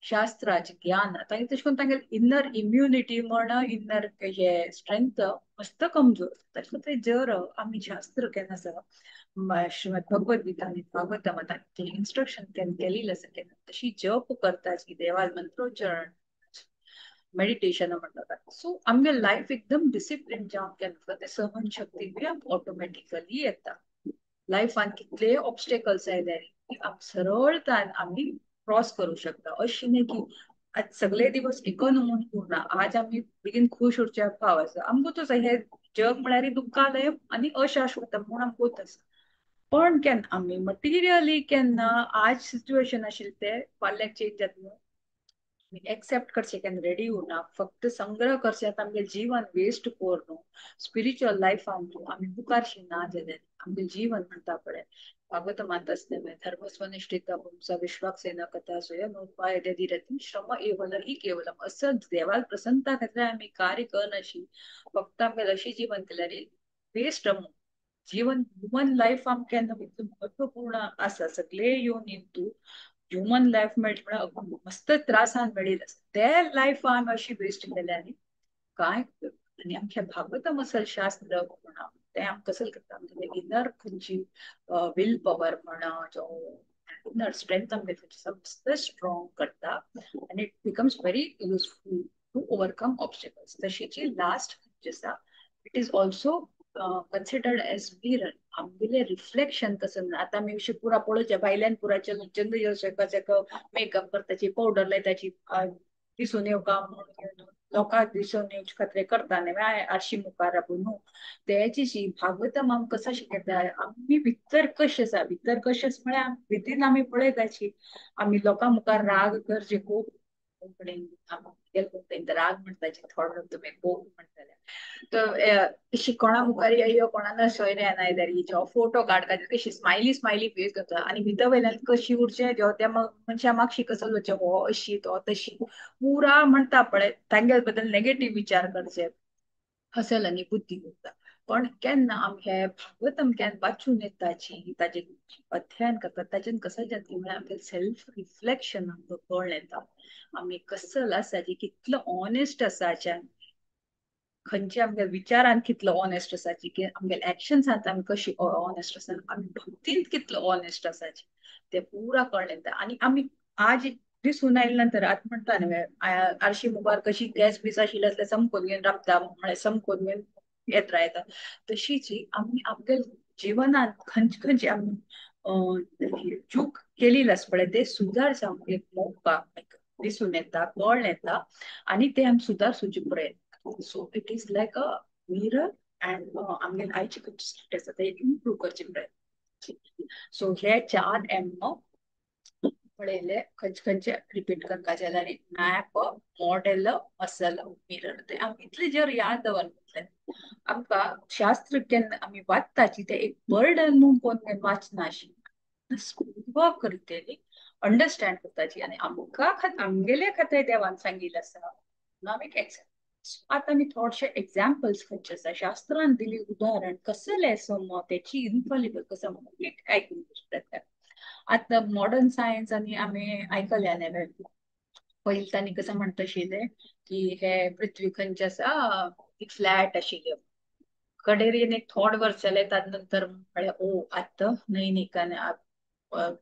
शास्त्राचे ज्ञान तांगे तशें करून तांगेले इनर इम्युनिटी म्हण इनर हे स्ट्रेंथ मस्त कमजोर. तशें करून ते जर आमी शास्त्र केन्ना आसा श्रीमद भगवद गीता आनी भागवतम तांचे इन्स्ट्रक्शन केन्ना केलेलें आसा केन्ना तशी जप करताची देवाल मंत्रोच्चारण मेडिटेशन म्हणटा. सो आमगे लायफ एकदम डिसिप्लीन जावन केन्ना ते सहन शक्ती बी ऑटोमॅटिकली येता. लायफान कितले ऑब्स्टेकल्स आयले सरळतान आमी क्रॉस करू शकता. अशी न्ही की आज सगळे दिवस एकन म्हणून उरना. आज आमी बेगीन खुश उरचे फाव आसा आमकां तो हे जग म्हळ्यार दुःखालय आनी अशाश्वत म्हूण आमकां आसा. पण केन्ना आमी मटिरियली केन्ना आज सिच्युएशन आशिल्लें ते फाल्यां चेंज जाता न्हू, एक्सेप्ट करचे केन्ना रेडी उरना. फक्त संग्रह करचे आतां आमगे जीवन वेस्ट करून स्पिरिच्युअल लायफान आमी मुखार ना जाल्यार आमगे जीवन म्हणटा पळय भागवतमांत आसलें धर्मस्वनिष्ठिता पुंसा विश्वाक्सेना कथा स्वयं दधिरथी श्रम एवल ही केवलम. असं देवाल प्रसन्नता खातीर आमी कार्य करनाशी फक्त आमगे अशी जीवन केल्यार वेस्ट जीवन. ह्युमन लायफ आमकां केन्ना महत्वपूर्ण आसा. सगळे येवन हिंदू ह्युमन लायफ मेळटा म्हळ्यार मस्त त्रासान मेळिल्लें आसा. ते लायफ आमी अशी वेस्ट केल्या आनी काय. आनी आमच्या भागवतम असल शास्त्र म्हणा ते आमकां कसल करता आमगे इनर खंयची will power म्हणा जावं इनर स्ट्रेंथ आमगे खंयची मस्त स्ट्रॉंग करता आनी it becomes very useful to overcome obstacles. तशीच लास्ट खंयची आसा it is also considered as mirror. आमगेले रिफ्लेक्शन कसं आतां आमी अशी पुरा पळोवचें भायल्यान पुरा चंद येवचें मेकअप करताची पावडर लायताची दिसून येवका म्हणून लोकांक दिसून येवचे खातीर करता न्ही आरशी मुखार राबून न्हू. तेची भागवतम आमकां कसो शिकयता आमी भितर कशें आसा. भितर कशें आसा म्हळ्यार भितीन आमी पळयताची आमी लोकां मुखार राग करचे खूब कोंकणीन राग म्हणटाची थोडो तुमी कोप म्हणटाले तर कोणा मुखार यो कोणा सोयरे येना जो फोटो काडटा कशी स्मायली स्मायली फेस करता आनी भितर वयल्यान कशी उरचें जो त्या मनशा मागशी कसो उरचें हो अशी तो तशी पुरा म्हणटा पळय तांगे बद्दल नेगेटीव विचार करचे असल आनी बुद्धी उरता. पण केन्ना आमी हे भागवतम केन्ना वाचून येताची ताजें अध्ययन करतात ताजेन कसं जाता म्हळ्यार आमगे सेल्फ रिफ्लेक्शन आमकां कळ्ळें येता आमी कसल आसाची कितलो ऑनेस्ट आसाचे खंयच्या आमगे विचारान कितलो ऑनेस्ट आसाची की आमगे एक्शन्सांत आमी कशी ऑनेस्ट आसा आमी भक्तींत कितलो ऑनेस्ट आसाची ते पुरा कळ्ळें येता. आनी आमी आज दिसून आयले नंतर आतां म्हणटा न्ही आरशी मुखार कशी गॅस बीस आशिल्ले आसल्यार चमकून घेवन राबता म्हळ्यार चमकून घेवन येत रायता तशीच आमी आमगे जिवनांत खंयचे खंयचे आमी चूक केलेली आसा पळय ते सुदारचे आमगे मोका दिसून येता कळ्ळें येता आनी ते आमी सुदारचें प्रयत्न. So it is like a mirror and आमगे आयचे खंयचे स्टेट आसा ते इम्प्रूव करचे प्रयत्न. सो हे 4 M पळयले खंयचे खंयचे रिपीट करपाचे जाल्यार मॅप मॉडेल मसल मिरर ते आमी इतले जर याद दवरतले आमकां शास्त्र केन्ना आमी वाचताची ते एक बर्डन म्हणून कोण वाचना अशी वर्क करतली अंडरस्टँड करताची आनी आमकां आमगेले खातीर देवान सांगिल्लें आसा म्हणून आमी एक्सेप्ट. आतां आमी थोडशे एग्जाम्पल्स खंयचे आसा शास्त्रान दिली उदाहरण कसलें समज तेची इनफॉलिबल कसं म्हणून एक आयकून प्रयत्न. आतां मॉडर्न सायन्स आनी आमी आयकल्या न्ही पयलीं तांणी कसं म्हणटा आशिल्लें की हे पृथ्वी खंयची आसा ती फ्लॅट आशिल्ली. कडेर एक थोड वर्स जाले ताजे नंतर म्हळ्यार ओ आतां न्हय न्ही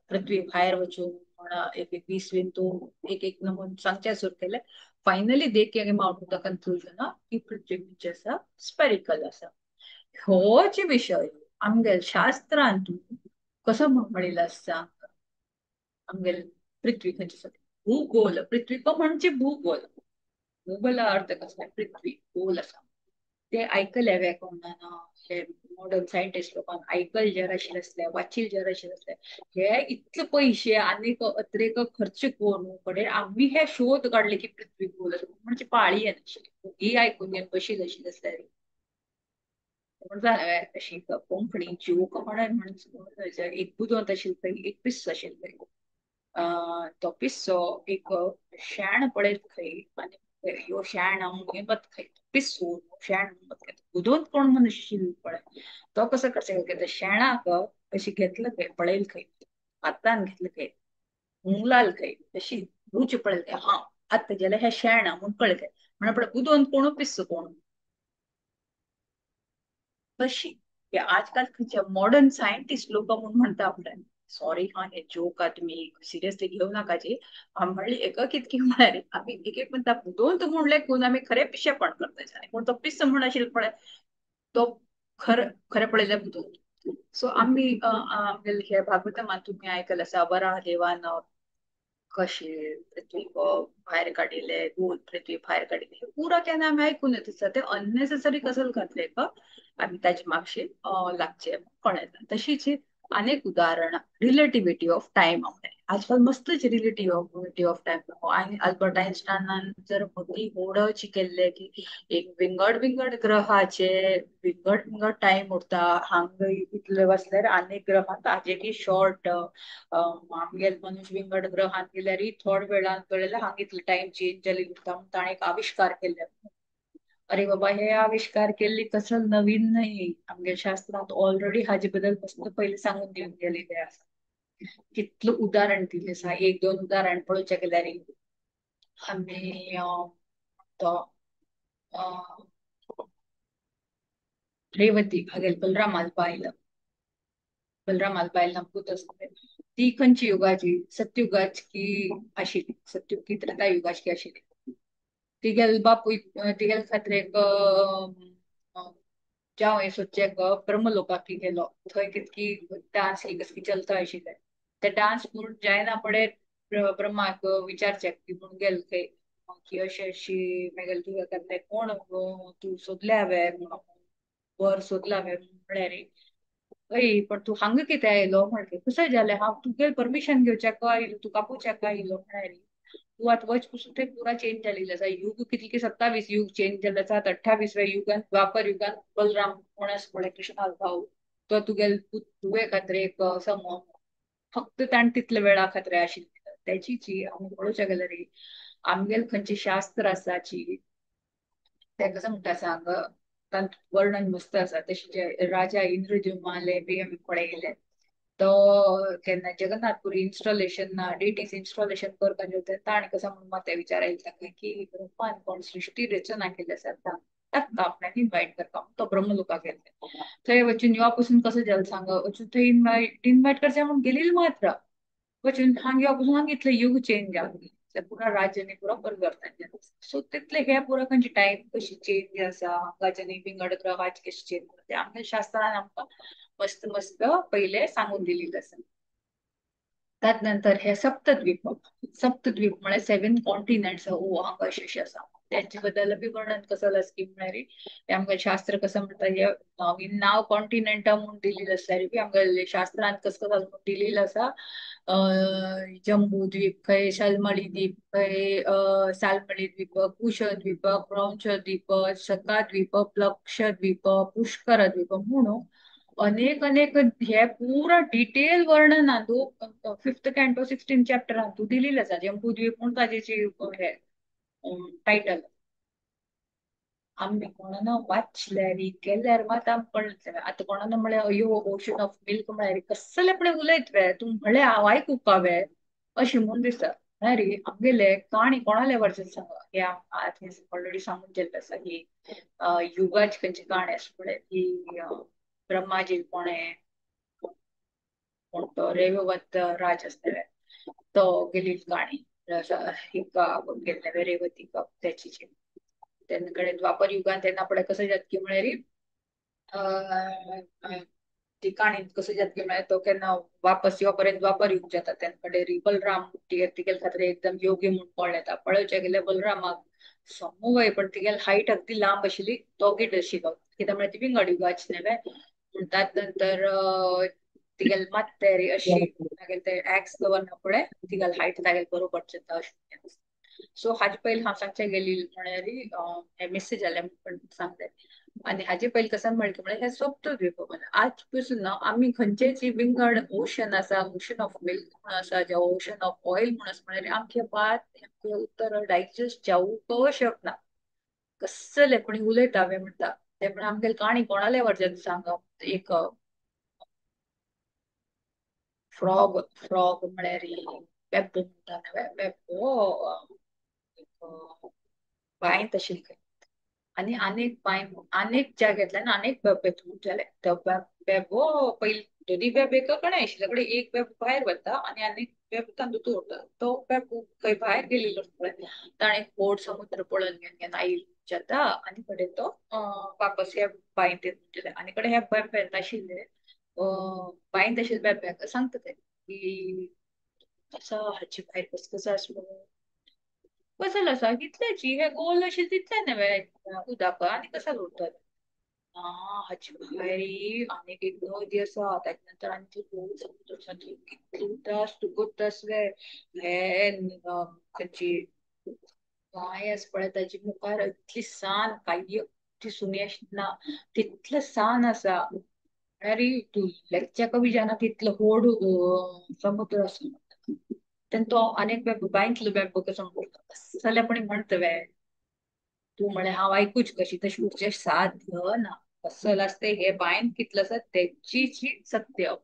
पृथ्वी भायर वचून म्हण एक एक 20 विंतू एक एक म्हणून सांगचें सुरू केलें. Finally they came out to the conclusion की पृथ्वी खंयची आसा स्पेरिकल आसा. हो जे विशय आमगे शास्त्रांत कसो म्हणिल्लो आसा आमगे पृथ्वी खंयची आसा भूगोल. पृथ्वी म्हणजे भूगोल. भूगोला अर्थ कसो पृथ्वी गोल आसा. ते आयकले वे कोणाना हे मॉडर्न सायंटिस्ट लोकांक आयकल जर आशिल्लें आसलें वाचिल जर आशिल्लें आसलें हे इतले पयशे आनीक अतिरेक खर्च करून कडेन आमी हे शोध काडले की पृथ्वी गोल आसा म्हणजे पाळी येनाशिल्ली ही आयकून घेवन बशील आशिल्लें आसल्यार म्हणटा अशी कोंकणी जोक म्हणून एक बुदवंत आशिल्लो खंय एक पिस्सो आशिल्लो. तो पिस्सो एक शेण पळयत खंय आनी ह्यो शेण म्हणून वत खंय पिस्सो शेण बुदवंत कोण मनुष्य पळय तो कसो करचें शेणाक अशी घेतलं खंय पळयल खंय हातान घेतलं खंय हुंगलाल खंय तशी रूच पळयले हा आतां जाल्यार हें शेण म्हूण कळ्ळें म्हणून पळय बुदवंत कोण पिस्स कोण. तशी आजकाल खंयच्या मॉडर्न सायंटिस्ट लोक म्हूण म्हणटा आपल्याक, सॉरी हा हे जोक आ तुमी सिरियसली घेवं नाका जी. म्हणली एक कितकी म्हळ्यार आमी एक एक म्हणटा बुदवंत म्हणले कोण आमी खरें पिशेपण करता, आनी कोण तो पिस्स म्हण आशिल्लो पळय तो खरें खरें पळयल्यार बुदवंत. सो आमी आमगेले हे भागवतमान तुमी आयकल आसा वराह देवान कशे पृथ्वी भायर काडिल्ले, गोल पृथ्वी भायर काडिल्ले, पुरा केन्ना आमी आयकून येत आसा. ते अननेसेसरी कसल घातले का आमी ताजे मागशे लागचे कळना. तशीच अनेक उदाहरणां रिलेटिविटी ऑफ टायम आजकाल मस्तच रिलेटिविटी ऑफ टायम. आनी अल्बर्ट आयन्स्टायनान जर मोठी होडची केल्ले की एक विंगड विंगड ग्रहाचे विंगड विंगड टायम उरता, हांगा इतले वसल्यार आनीक ग्रहांत ताजे शॉर्ट आमगेले मनुष्य विंगड ग्रहांत गेल्यार थोड वेळान कळ्ळें हांगा इतले टायम चेंज जाल्ले उरता म्हूण ताणें एक आविश्कार केल्ले. अरे बाबा हे आविष्कार केल्ली कसल नवीन न्हय, आमगे शास्त्रांत ऑलरेडी हाजे बद्दल मस्त पयलीं सांगून दिवन गेलेले आसा. कितलें उदाहरण दिलें आसा, एक दोन उदाहरण पळोवचें गेल्यार आमी तो रेवती हागेल बलरामाल बायल, बलरामाल बायल नमकूत आसता ती खंयची युगाची, सत्युगाची आशिल्ली, सत्युग की त्रेता युगाची आशिल्ली. तिगेल बापूय तिगेल खातीर एक जावं सोदचें ब्रह्मलोकाक गेलो, थंय कितकी डांस कसकी चलता आशिल्ले, ते डांस पूर्ण जायना पडे ब्रह्माक विचारचें की म्हूण गेल थंय की अशी अशी मागीर तुका खातीर कोण तूं सोदले हांवें म्हणून वर सोदला हांवें म्हळ्यार अय पण तूं हांगा कितें आयलो म्हळ्यार कशें जालें, हांव तुगेल परमिशन घेवच्याक आयलो, तुका आपोवच्याक आयलो म्हळ्यार तूं आतां वच पसून ते पुरा चेंज जालेले आसा. युग कितले 27 युग चेंज जाल्ले आसा. 28व्या युगान द्वापर युगान बलराम कोण आसा पळय कृष्णालो भाव तो तुगेल तुवे खातीर एक समो फक्त ताणें तितले वेळा खातीर आशिल्ले. तेची जी आमी पळोवच्या गेल्यार आमगेल खंयचे शास्त्र आसाची ते कसं म्हणटा सांग तांत वर्णन मस्त आसा. तशें राजा इंद्रद्युम्नाले बी आमी पळयले तो केन्ना जगन्नाथपुरी इन्स्टॉलेशन ना डिटीज इन्स्टॉलेशन करपाक जेवता ताणें कसो म्हणून मात विचारायला ताका की ब्रह्मान कोण सृश्टी रचना केल्ली आसा ताका आपल्याक इन्वायट करपा तो ब्रह्मलोकाक गेल्ले. थंय वचून यो पसून कसो जालें सांग, वचून थंय इन्वायट इन्वायट करचें म्हणून गेलील मात्र वचून हांग यो पसून हांग इतलें युग चेंज जालें, पुरा राज्यानी पुरा परिवर्तन जालें. सो तितले हे पुरा खंयची टायम कशी चेंज आसा, हांगाच्यानी विंगड ग्रहाची कशी चेंज जाता ते आमच्या शास्त्रान आमकां मस्त मस्त पयले सांगून दिलेलें आसा. त्यात नंतर हे सप्तद्वीप, सप्तद्वीप म्हळ्यार 7 कॉन्टिनेंट्स ओ हांगा अशें अशें आसा. त्याचे बद्दल बी वर्णन कसं आसा की म्हळ्यार आमकां शास्त्र कसं म्हणटा हे नवीन नांव कॉन्टिनेंटा म्हूण दिलेलें आसल्यार बी आमकां शास्त्रांत कसं कसं म्हूण दिलेलें आसा. जम्बू द्वीप खंय, शालमळी द्वीप खंय, सालमळी द्वीप, कुश द्वीप, क्रौंच द्वीप, शका द्वीप, प्लक्ष द्वीप, पुष्कर द्वीप म्हणून अनेक अनेक हे पुरा डिटेल वर्णन तूं 5th canto 16 चॅप्टरान तूं दिलेलें आसा. जम्बू द्वीप म्हूण ताजेची हे टायटल. आमी कोणाना वाचल्यार केल्यार मात आमकां कळटलें. आतां कोणाना म्हळ्यार अयो ओशन ऑफ मिल्क म्हळ्यार कसले पळय उलयत वे तूं म्हळ्यार हांव आयकूंक वे अशें म्हूण दिसता. म्हळ्यार आमगेले काणी कोणाले वर्जन सांग हे आतां ऑलरेडी सांगून गेल्लें आसा ही युगाची खंयची काणी आसा पळय ही ब्रह्माजी कोणें कोण तो रेवत राज आसले तो गेली काणी हिका गेल्ले रेवतीका त्याची तेन्ना कडेन द्वापर युगान तेन्ना पळय कसं जातकी म्हळ्यार ती काणी कसं जातकी म्हळ्यार तो केन्ना वापस यो पर्यंत द्वापर युग जाता. तेन्ना कडेन बलराम तिगेल खातीर एकदम योगी म्हूण कळ्ळें येता. पळोवचें गेल्यार बलरामाक समूह पण तिगेल हायट अगदी लांब आशिल्ली, तो गिट आशिल्लो कित्याक म्हळ्यार ती विंगड युगाची न्हय म्हणटात. नंतर तिगेल मात्तेरी अशी मागीर ते एक्स दवरना पळय तिगेल हायट तागेल बरोबर जाता अशें. सो हाजे पयलीं हांव सांगचें गेली म्हळ्यार हे मिस जालें पण सांगलें. आनी हाजे पयलीं कसं म्हणलें म्हळ्यार हे सप्तद्वीप आज पसून आमी खंयचेच विंगड ओशन आसा, ओशन ऑफ मिल्क म्हूण आसा, जावं ओशन ऑफ ऑयल म्हूण आसा, म्हळ्यार आमचे भात आमचें उत्तर डायजेस्ट जावंक शकना. कसले कोणी उलयता वे म्हणटा ते पण आमगेले काणी कोणाले वर्जन सांग एक फ्रॉग, फ्रॉग म्हळ्यार बेब्बो म्हणटा न्हय, बेब्बो बांयत आशिल्ले खंय आनी आनीक बांय आनीक जाग्यांतल्यान आनीक बेब्बे जाले. तो बेब्बो पयलीं दोनी बेब एका कडेन आशिल्ले कडेन एक बेब भायर वता आनी आनीक बेब तातूंत उरता. तो बेब खंय भायर गेलेलो पळय, ताणें व्हड समुद्र पळोवन घेवन घेवन आयिल्लो जाता आनी कडेन तो वापस ह्या बांयत येतले आनी कडेन ह्या बेब्यांत आशिल्ले बांयत आशिल्ले बेब्याक सांगता ते की आसा हाची भायर कसो कसो आसा म्हणून कसल आसा कितल्याची हे गोल अशें तितलें न्हय उदक आनी कसल उरतलें. हाची भायर आनीक एक नदी आसा, ताच्या नंतर आनी ती व्हड समुद्र आसा, थंय कितलें उदक आसा तुगत आसलें हे खंयची बांय आसा पळय ताची मुखार इतली सान कांय दिसून ना तितलें सान आसा. म्हळ्यार तूं लेगच्या कवी जाना तितलो व्हड समुद्र आसा. तेन्ना तो आनीक बेब्बो बांयतलो बेब्बो कसो असलेपणी म्हणटा वे तूं म्हळें हांव आयकूच कशी तशी उरचें साध्य ना. कसल आसता हे बांयन कितलो आसा तेची सत्य.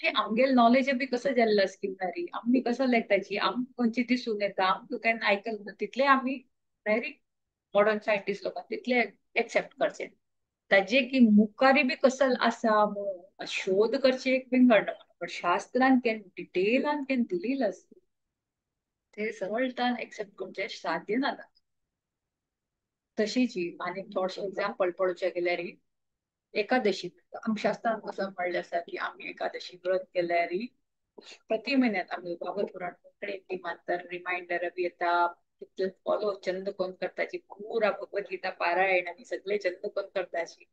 हे आमगेले नॉलेज बी कसो जाल्लो आसा की म्हळ्यार आमी कसो लेखताची आमकां खंयची दिसून येता आमकां केन्ना आयकल ना तितले आमी म्हळ्यार मॉडर्न सायंटिस्ट लोकांक तितले एक्सेप्ट करचे. ताजे की मुखारी बी कसल आसा म्हणून शोध करचे एक विंगड, पण शास्त्रान केन्ना डिटेलान केन्ना दिलेलं आसता ते सरळतान एक्सेप्ट करचें साध्य ना. तशीच आनी थोडशें एग्जाम्पल पळोवचें गेल्यार एकादशी आमच्या शास्त्रान कसो म्हणलें आसा की आमी एकादशी व्रत केल्यार प्रति म्हयन्यात आमी भागवत पुराण कडेन ती मानतात, रिमायंडर बी येता, तितले फॉलो चंद कोण करताची पुरा भगवद्गीता पारायण आनी सगळे चंद कोण करताची.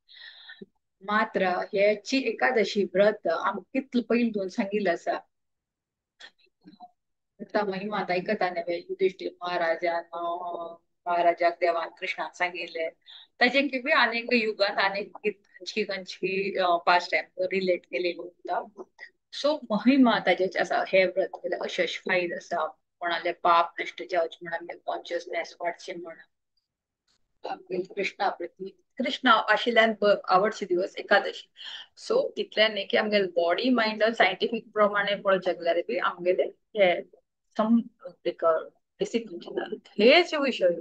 मात्र ह्याची एकादशी व्रत आमकां कितले पयलीं दोन सांगिल्लें आसा. आतां महिमा आयकता न्हय युधिष्ठिर महाराजान महाराजाक देवान कृष्णान सांगिल्लें ताजे की अनेक युगान अनेक खंयची खंयची पास्ट टायम रिलेट केलेली उरता. सो महिमा ताजे आसा हे व्रत केल्यार अशें अशें फायदे आसा, कोणाले पाप नश्ट जावचें म्हण आमगे कॉन्शियसनेस वाडचें म्हण. कृष्णा प्रती कृष्णा आशिल्ल्यान आवडचे दिवस एकादशी. सो तितल्यान न्ही की आमगेले बॉडी मायंड सायंटिफीक प्रमाणे पळोवचें गेल्यार बी आमगेले हे सम डिसिप्लीन हेच विशय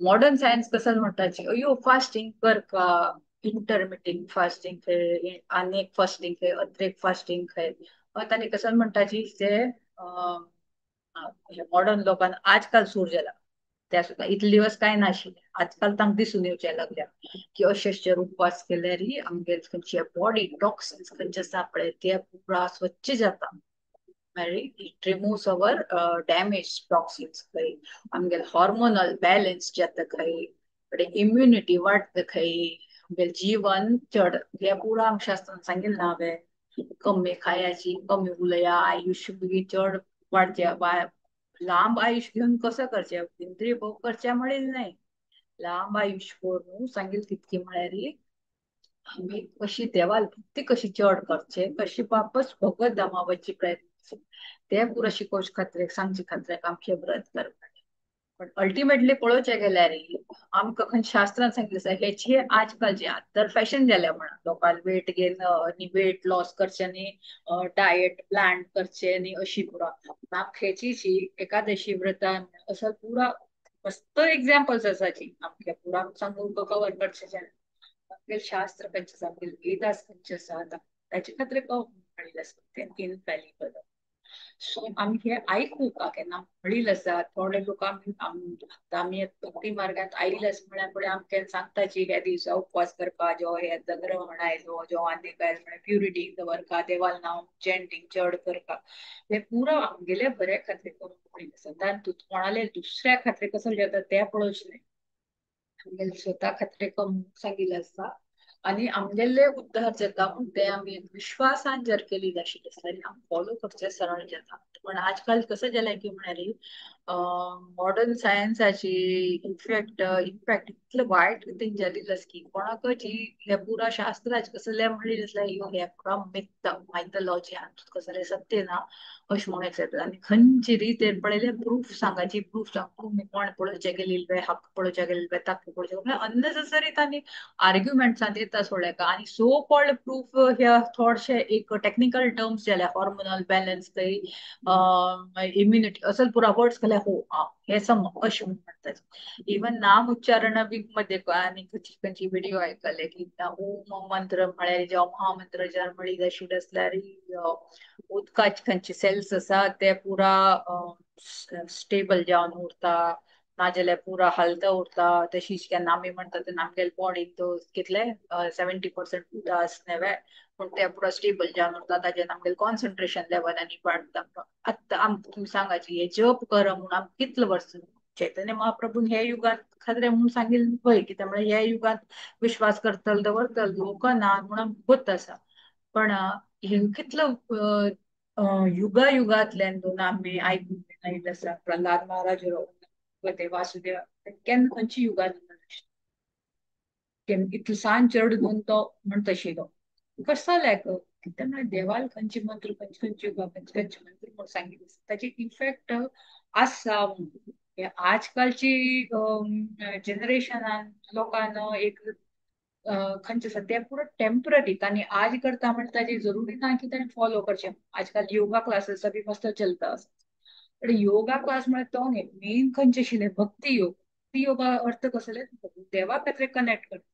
मॉडर्न सायन्स कसं म्हणटाची अयो फास्टिंग कर का, इंटरमिटिंग फास्टिंग खंय, अनेक फास्टिंग खंय, अत्रेक फास्टिंग खंय. तांणी कसं म्हणटाची ते मॉडर्न लोकांना आजकाल सूर जाला त्या सुद्धा इतले दिवस काय नाशिल्ले, आजकाल तांकां दिसून येवचे लागल्या की अशें उपवास केल्यार आमगे खंयचे बॉडी टॉक्सिन्स खंयचे आसा पळय ते पुरा स्वच्छ जाता. मागीर it removes our damage toxins खंय, आमगेले हॉर्मोनल बॅलन्स जाता खंय, इम्युनिटी वाडटा खंय, आमगेलें जीवन चड हे पुरा आमच्या शास्त्रान सांगिल्लें ना हांवें. कमी खायाची, कमी उलया, आयुश्य बी चड वाडचें, लांब आयुष्य घेवन कसं करचें, इंद्रिय भोग करचें म्हणेल न्हय, लांब आयुष्य करून सांगेल तितकी म्हळ्यार आमी कशी देवाल भक्ती कशी चड करचे, कशी वापस भगवत धामा वचचे प्रयत्न ते पुरा शिकोवचे खातीर सांगचे खातीर आमचें व्रत करपाचें. पण अल्टिमेटली पळोवचें गेल्यार आमकां खंय शास्त्रान सांगिल्लें आसा हेची आजकालची तर फॅशन जाल्या म्हणा लोकांक वेट गेन आनी वेट लॉस करचें आनी डायट प्लॅन करचें आनी अशी पुरा हेची एकादशी व्रतान असो पुरा मस्त एग्जाम्पल्स आसाची आमच्या पुरा सांगून कवर करचें. आमगेलें शास्त्र खंयचें आसा, आमगेले वेदास खंयचे आसा ताचे खातीर म्हणिल्लें आसा तें इनफॅलिबल. सो आमी हे आयकूंक केन्ना म्हणिल्लें आसा. थोडे लोक आमी आतां आमी भक्ती मार्गांत आयिल्ले आसा म्हळ्यार फुडें आमकां सांगताची ह्या दिवसा उपवास करपा, जो हे ग्रहण आयलो, जो आनीक आयलो म्हळ्यार प्युरिटी दवरपा, देवाल नांव चॅन्टींग चड करपा, हे पुरा आमगेले बऱ्या खातीर करूंक म्हणिल्लें आसा. तातूंत कोणाले दुसऱ्या खातीर कसो जाता तें पळोवचें न्हय, आमगेले स्वता खातीर करूंक सांगिल्लें आसा आनी आमगेले उद्धार जाता म्हूण ते आमी विश्वासान जर केली आशिल्ले आसल्यार आमी फॉलो करचें सरळ जाता. पण आजकाल कसं जालें की म्हळ्यार मॉडर्न सायन्साची इफेक्ट इम्पॅक्ट इतलो वायट रितीन जाल्ली आसा की कोणाकच हे पुरा शास्त्राचे कसले म्हणलें आसल्यार ह्यो हे पुरा मिथ मायथोलॉजी कसलें सत्य ना अशें म्हणून एक्सेप्ट. आनी खंयचे रितीन पळयलें प्रूफ सांगाची प्रूफ सांग तुमी कोण पळोवचें गेली हक्क पळोवच्या गेली ताक पळोवचें म्हळ्यार अननेसेसरी तांणी आर्ग्युमेंट्सान येता सोडलें. आनी सो कॉल्ड प्रूफ ह्या थोडशे एक टेक्निकल टर्म्स जाल्या हॉर्मोनल बॅलन्स थंय इम्युनिटी असल पुरा वर्ड्स घाल्यार हो हे सम अशें म्हणटात. इवन नाम उच्चारण बी मध्ये आनी खंयची खंयची व्हिडिओ आयकले की ओम मंत्र म्हळ्यार जावं महामंत्र जर म्हळी अशी आसल्यार उदकाचे खंयचे सेल्स आसा ते पुरा स्टेबल जावन उरता, नाजाल्यार पुरा हालता उरता. तशीच केन्ना आमी म्हणटा तेन्ना आमगेले बॉडीक कितले 70% उदक आसता न्हय, पूण ते पुरा स्टेबल जावन उरता, ताजेर आमगेले कॉन्सन्ट्रेशन लेवल आनी वाडटा. आतां आमकां तुमी सांगाची हे जप कर म्हणून आमकां कितले वर्स चैतन्य महाप्रभून ह्या युगांत खात्रे म्हणून सांगिल्लें पळय कित्याक म्हळ्यार ह्या युगांत विश्वास करतल दवरतल लोक ना म्हणून आमकां गोत आसा. पण हे कितलो युगा युगांतल्यान दोन आमी आयकून आयिल्लें आसा. प्रल्हाद महाराज वासुदेव केन्ना खंयच्या युगांत इतलो सान चेडूं घेवन तो म्हणटा आशिल्लो कसो लायक कित्याक म्हळ्यार देवाल खंयचे मंत्र खंयचे खंयचे युगा खंयचे खंयचे मंत्र म्हणून सांगिल्लें ताचे इफेक्ट आसा. आजकालची जनरेशनान लोकांना एक खंयचे आसा ते पुरो टेम्पररी तांणी आज करता म्हणटा ताजी जरुरी ना की ताणें फॉलो करचें. आजकाल योगा क्लासीस बी मस्त चलता आसा, पण योगा क्लास म्हळ्यार तो न्ही, मेन खंयचे आशिल्लें भक्ती योग. भक्ती योगा अर्थ कसले देवा खातीर कनेक्ट करता.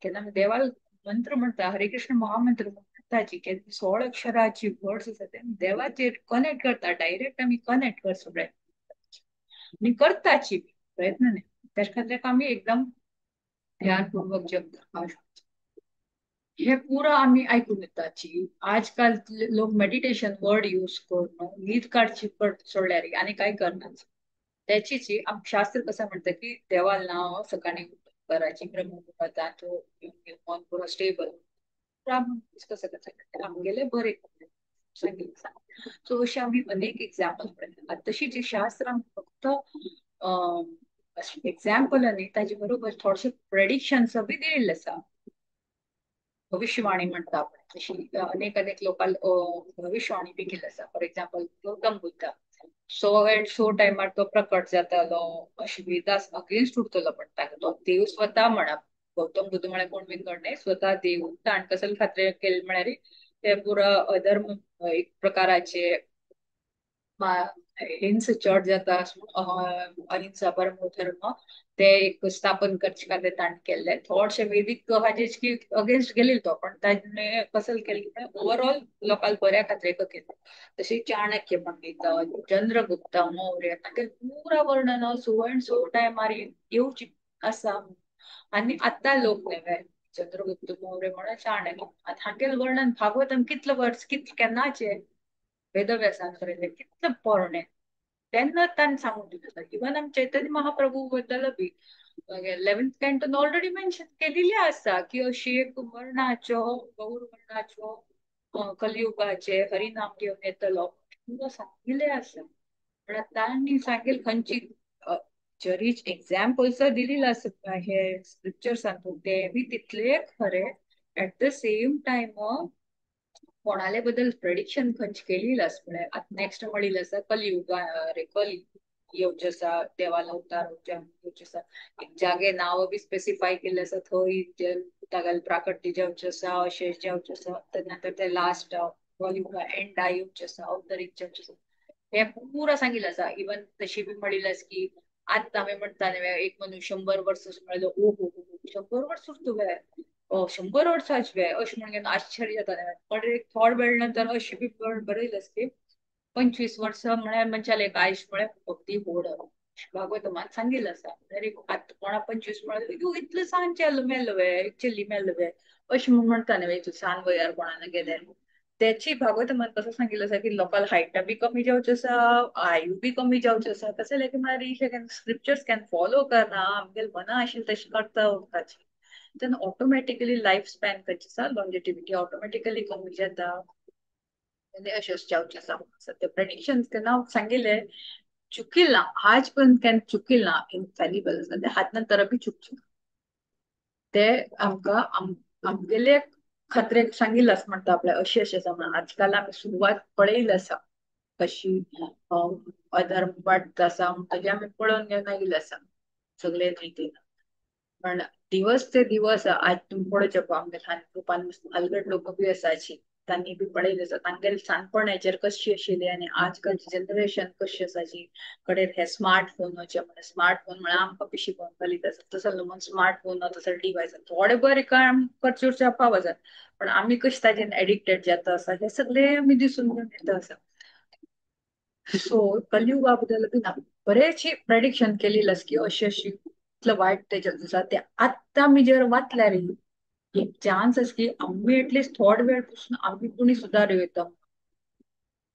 केन्ना आमी देवाल मंत्र म्हणटा हरे कृष्ण महामंत्र म्हणटाची केन्ना 16 अक्षराची वर्ड्स आसा ते देवाचेर कनेक्ट करता, डायरेक्ट आमी कनेक्ट करचो प्रयत्न आनी करताची प्रयत्न न्ही. तेज खातीर आमी एकदम ध्यानपूर्वक जप करपाक शकता. हे पुरा आमी आयकून येताची. आजकाल लोक मेडिटेशन वर्ड यूज करून न्हीद काडची सोडल्यार आनी काय करना. त्याचीच शास्त्र कसं म्हणटा की देवाल नांव सकाळी कराची ब्रह्ममुहूर्तांत मन पुरो स्टेबल कसं कसं आमगेले बरे सांगितलं. सो अशे आमी अनेक एग्जाम्पल पळयता. तशी शास्त्र फक्त एग्जाम्पल न्ही, ताजे बरोबर थोडशे प्रेडिक्शन्स बी दिल्ले आसा. भविष्यवाणी म्हणटा आपण तशी अनेक अनेक लोकांक भविष्यवाणी बी केल्ली आसा. For example Gautam Buddha so and so टायमार तो प्रकट जातालो अशें वेदास अगेन्स्ट उरतलो पण ताका तो देव स्वता म्हणा. गौतम बुद्ध म्हळ्यार कोण विंगड न्ही, स्वता देव ताण कसले खातीर केले म्हळ्यार ते पुरा अधर्म एक प्रकाराचे हिंस चड जाता अहिंसा परमो धर्म ते एक स्थापन करचे खातीर ताणें केल्ले. थोडशे वेदीक हाजे की अगेन्स्ट गेलेलो तो, पण ताणें कसल केलें ओवरऑल लोकांक बऱ्या खातीर केलें. तशें चाणक्य पंडित, चंद्रगुप्त मौर्य तांगे पुरा वर्णन सो अँड सो टायमार येवची आसा. आनी आतां लोक न्हय चंद्रगुप्त मौर्य म्हणून चाणक्य हांगेलें वर्णन भागवतम कितले वर्स कितले केन्नाचे वेदव्यासान बरयलें कितले पोरणे तेन्ना ताणें सांगून दिलें. इवन आम चैतन्य महाप्रभू बद्दल बी 11th कॅन्टोन ऑलरेडी मेन्शन केलेली आसा की अशी एक वर्णाचो गौर वर्णाचो कलयुगाचे हरिनाम घेवन येतलो सांगिल्लें आसा. पण तांणी सांगेल खंयची जरीच एग्जाम्पल्स दिलेले आसा हे स्क्रिप्चर्सान ते बी तितले खरे. एट the same time कोणाले बद्दल प्रेडिक्शन खंयचे केलेली आसा म्हळ्यार आतां नेक्स्ट म्हणिल्लें आसा कलियुगा रे कली येवचें आसा देवालो अवतार येवचें आसा, एक जागे नांव बी स्पेसिफाय केल्लें आसा थंय तागेलें प्राकट्य जावचें आसा अशें जावचें आसा. तेन्ना ते लास्ट कलियुगा एंडा येवचें आसा अवतरीत जावचें आसा हे पुरा सांगिल्लें आसा. इवन तशी बी म्हणिल्लें आसा की आतां आमी म्हणटा न्ही एक मनीस 100 वर्सां म्हणल्यार ओ हो हो 100 वर्स उरता 100 वर्सांच वे अशें म्हणून आश्चर्य जाता. पण एक थोड वेळ नंतर अशें बी बरयलें आसा की 25 वर्सां म्हळ्यार मनशालें एक आयुश्य म्हळ्यार अगदी व्हड भागवतमान सांगिल्लें आसा. म्हळ्यार एक आतां कोणा 25 म्हळ्यार यो इतलें सान चेलो मेलो वे चेली मेलो वे अशें म्हूण म्हणटा न्ही इतलें सान वयार कोणाक गेल्यार. त्याची भागवतमान कसं सांगिल्लें आसा की लोकांक हायटा बी कमी जावचें आसा, आयु बी कमी जावचें आसा. तशें की म्हळ्यार स्क्रिप्चर्स can follow करना आमगेलें मना आशिल्लें तशें करता उरताची तेन्ना ऑटोमॅटिकली लायफ स्पॅन खंयची आसा लॉन्जेटिविटी ऑटोमॅटिकली कमी जाता. अशें जावचें आसा. ते प्रेडिक्शन्स केन्ना सांगिल्लें चुकील ना, आज पर्यंत केन्ना चुकील ना, इनफॅलिबल आसा, ते हात नंतर बी चुकचे ते आमकां आमगेले खात्रेक सांगिल्लें आसा म्हणटा आपल्या अशें अशें आसा म्हणून. आजकाल आमी सुरवात पळयली आसा कशी अधर्म वाडत आसा म्हणटगीर आमी पळोवन घेवन आयिल्ले आसा सगळे रितीन. पण दिवस ते दिवस आज तुमी पळोवचें आमगे ल्हान ग्रुपान अलगट लोक बी आसाची, तांणी बी पळयलें आसा तांगेले ल्हानपणाचेर कशी आशिल्ली आनी आजकालची जनरेशन कशी आसाची. कडेन हे स्मार्टफोनाचे म्हळ्यार स्मार्टफोन म्हळ्यार आमकां पिशी पळोवन घालीत आसा तसो न्हू, स्मार्टफोन तसो डिवायस थोडे बरें काम करचे पाव आसा, पण आमी कशें ताजेन एडिक्टेड जाता आसा हे सगळे आमी दिसून घेवन येता आसा. सो कलयुगा बद्दल बी बरेचशी प्रेडिक्शन केलेली आसा की अशें अशी इतलें वायट तेजेर आसा ते आत्तां आमी जर वाचल्यार एक चान्स आसा की आमी एटलिस्ट थोडो वेळ पसून आमी कोणी सुदार येता.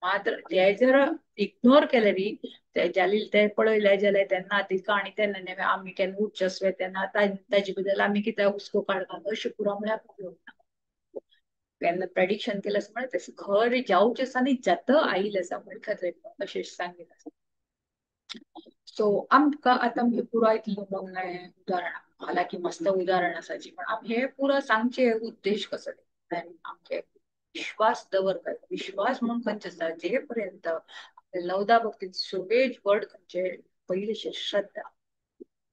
मात्र ते जर इग्नोर केले न्ही, ते जाले ते पळयले जाल्यार तेन्ना ती काणी तेन्ना न्ही आमी केन्ना उठचे आसले तेन्ना ताजे बद्दल आमी कितें हुस्को काडपा अशें पुरो म्हळ्यार उपयोग ना. केन्ना प्रेडिक्शन केलें आसा म्हळ्यार तशें खरें जावचें आसा आनी जाता आयिल्लें आसा म्हण खरें अशें सांगिल्लें आसा. सो आमकां आतां आमचें पुराय उदाहरण, हालाकी मस्त उदाहरण आसाची, पण आमी हे पुरा सांगचे उद्देश कसो आमचे विश्वास दवरता. विश्वास म्हणून खंयचे आसा जे पर्यंत नवदा भक्तीत सुरवेज वर्ड खंयचे पयली श्रद्धा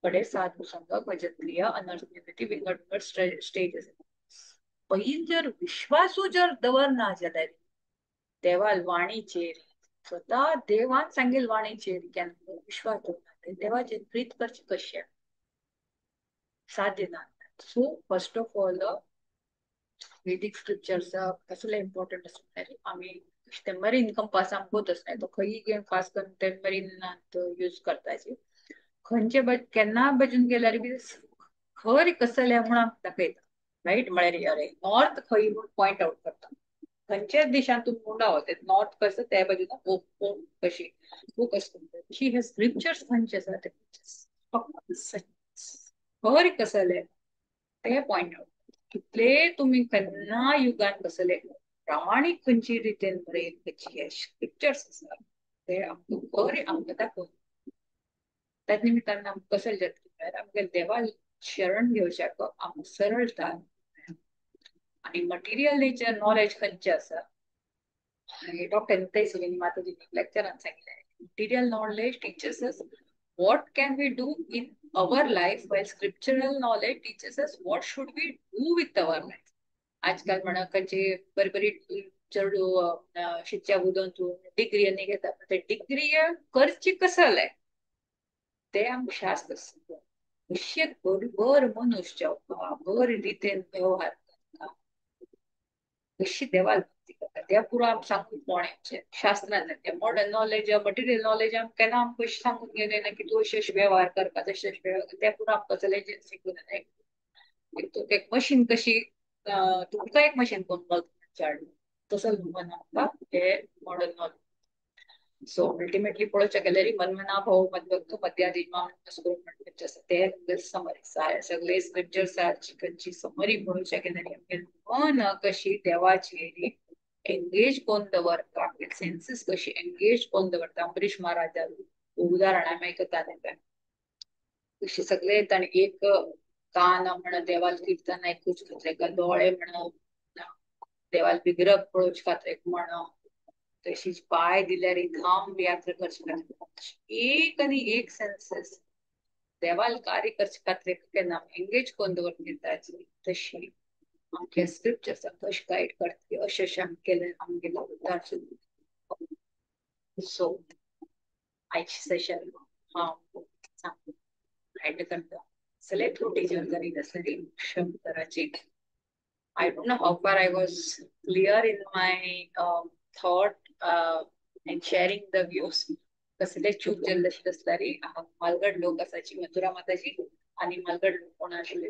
कडे साधू संघ भजन क्रिया अनर्थ निवृत्ती विंगड विंगड स्टेज आसा. पयलीं जर विश्वासू जर दवरना जाल्यार देवाल वाणीचेर स्वता देवान सांगेल वाणीचेर केन्ना विश्वास दवरना देवाचेर प्रीत करची कशी साध्य ना. So first of all Vedic scriptures कसले इम्पॉर्टंट आसा म्हळ्यार आमी तेमरी इन्कम पास आमकां होत आसना तो खंय घेवन खास करून तेमरीन यूज करताची खंयचे केन्ना बाजून गेल्यार बी खरी कसले म्हूण आमकां दाखयता रायट. म्हळ्यार अरे नॉर्थ खंय म्हूण पॉयंट आवट करता, खंयच्याच देशांत तूं मुंडा ते नॉर्थ कसं त्या बाजून कशी फोकस करता. तशी हे स्क्रिप्चर्स खंयचे आसा ते फक्त खरी कसले ते पॉयंट आवट कितले तुमी केन्ना युगान कसले प्रामाणीक खंयची रितीन बरें खंयची हे स्क्रिप्चर्स आसा ते आमकां खरें आमकां दाखोवन त्या निमित्तान आमकां कसले जातलें म्हळ्यार आमगे देवा शरण घेवच्याक आमकां सरळता. आनी मटिरियल नेचर नॉलेज खंयचें आसा हे डॉक्टर निताय माताजी लेक्चरान सांगिल्लें, material knowledge teaches us what can we do in our life, while scriptural knowledge teaches us what should we do with our life. आजकाल म्हणा खंयचे बरी बरी चेडू शिक्षा उदोवन तूं डिग्री आनी घेता, ते डिग्री करची कसले ते आमकां शास्त्र अशें बरोबर मनुष्य बरे रितीन व्यवहार करता कशी देवाल भक्ती करता त्या पुरो आमकां सांगून कोणें शास्त्रान ते मॉडर्न नॉलेज मटिरियल नॉलेज आमकां केन्ना आमकां कशें सांगून घेवन की तूं अशें अशें व्यवहार करपा तशें अशें व्यवहार त्या पुरो आमकां कसलें शिकून एक मशीन कशी तुमकां एक मशीन कोण हाडून तसो मन आमकां हे मॉडर्न नॉलेज. सो अल्टिमेटली पळोवच्या गेल्यार मनमना भव मदभक्त मध्यादिमा म्हणचे आसा ते समरी सगळे स्क्रिप्चर्साची खंयची समरी पळोवच्या गेल्यार आमगे मन कशी देवाचेर एंगेज करून दवरता, आमगे सेन्सीस कशी एंगेज करून दवरता. अंबरीश महाराजा उदाहरण आमी आयकताले कशी सगळे ताणें एक कान म्हण देवाल किर्तन आयकूच खातीर, दोळे म्हण देवाल विग्रह पळोवचे खातीर म्हण, तशीच पाय दिल्यार धाम यात्रा करचे खातीर, एक आनी एक सेन्सेस देवाल कार्य करचे खातीर केन्ना एंगेज करून दवरता तशी आमचे स्क्रिप्चर्स कशें गायड करता अशें अशें आमी केलें आमगेलो उद्धार. सो आयचें सेशन हांव एंड करता. सगळे त्रुटी जर जाली आसली क्षम कराची. I don't know how far I was clear in my thought and sharing the views. कसले चूक जाल्ले आसल्यार मालगड लोक आसाची मथुरा माताजी आनी मालगड लोक कोण आशिल्ले